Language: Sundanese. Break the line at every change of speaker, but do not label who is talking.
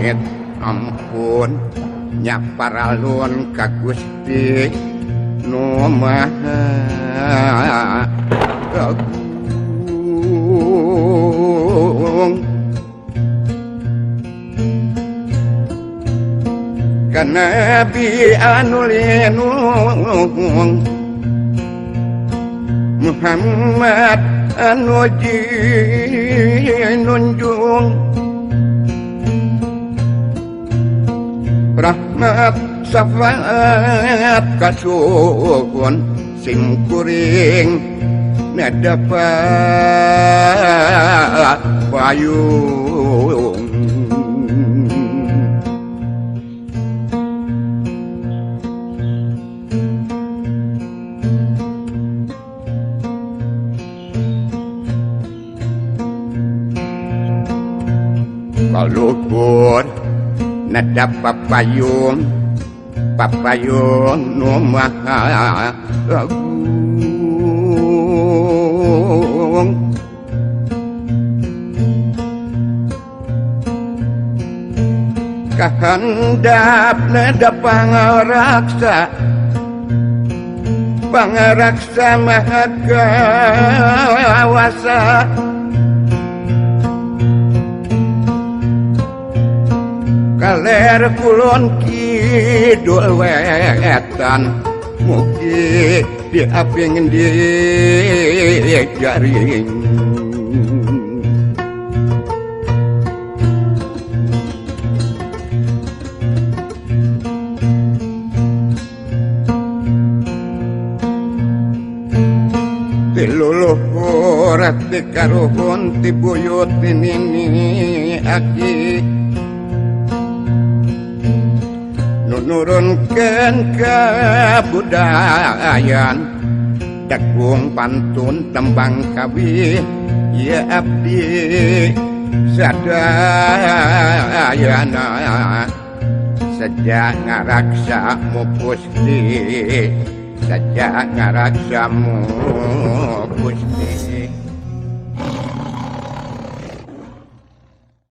pamit ampun nya paralun ka Gusti nu Maha Agung. Ka Nabi anu linung Muhammad anu jinunjung rahmat syafaat kasuhun sim kuring nadapa payung. Kaluhur nada papayung papayung nu maha agung. Kahandap nada pangaraksa pangaraksa maha kawasa. Kaler kulon kidul wetan mugi diaping di jaring. Ti luluhur ti karuhun ti buyut ti nini aki nurunkeun kabudayan degung pantun tembang kawih ya abdi sadayana sejak ngaraksa mu Gusti sejak ngaraksa mu Gusti.